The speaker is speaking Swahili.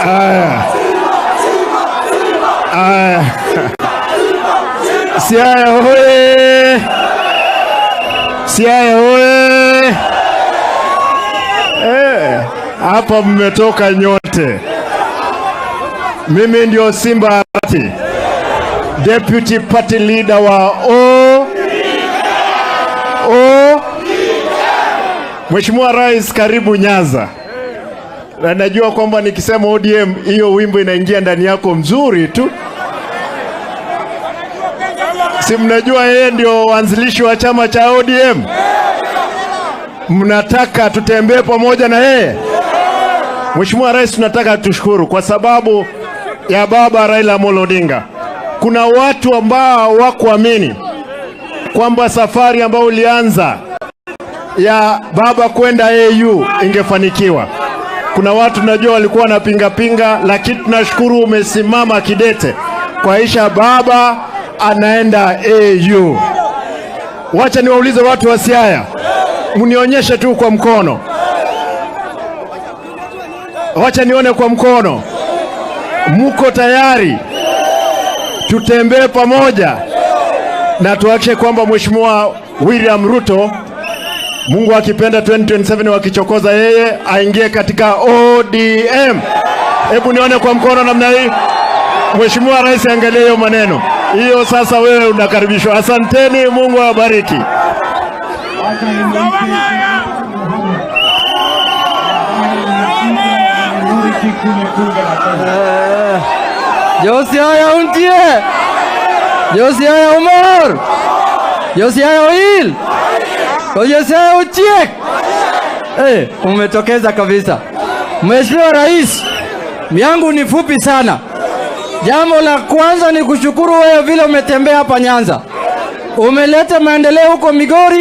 Aya. Aya. Siaya hoye! Siaya hoye! Eh, hapa mmetoka nyote. Mimi ndio Simba Arati, Deputy Party Leader wa O. Mheshimiwa Rais, karibu Nyanza. Na najua kwamba nikisema ODM hiyo wimbo inaingia ndani yako mzuri tu. Si mnajua yeye ndio waanzilishi wa chama cha ODM? Mnataka tutembee pamoja na yeye? Mheshimiwa Rais, tunataka tushukuru kwa sababu ya baba Raila Amolo Odinga. Kuna watu ambao hawakuamini kwamba safari ambayo ulianza ya baba kwenda AU ingefanikiwa. Kuna watu najua walikuwa wanapinga pinga, lakini tunashukuru umesimama kidete kuhakikisha baba anaenda AU. Wacha niwaulize watu wa Siaya, mnionyeshe tu kwa mkono, wacha nione kwa mkono, muko tayari tutembee pamoja na tuhakikishe kwamba Mheshimiwa William Ruto, Mungu akipenda, 2027 wakichokoza yeye aingie katika ODM. Hebu nione kwa mkono namna hii. Mheshimiwa Rais, angalia hiyo maneno hiyo. Sasa wewe unakaribishwa. Asanteni, Mungu awabariki. Wacha nimwite kule bunge la Kenya. Jo Siaya untie. Jo Siaya omor. Jo Siaya oil. Jo Siaya ochiek. Eh, umetokeza kabisa. Mheshimiwa Rais, yangu ni fupi sana. Jambo la kwanza ni kushukuru wewe vile umetembea hapa Nyanza. Umeleta maendeleo huko Migori.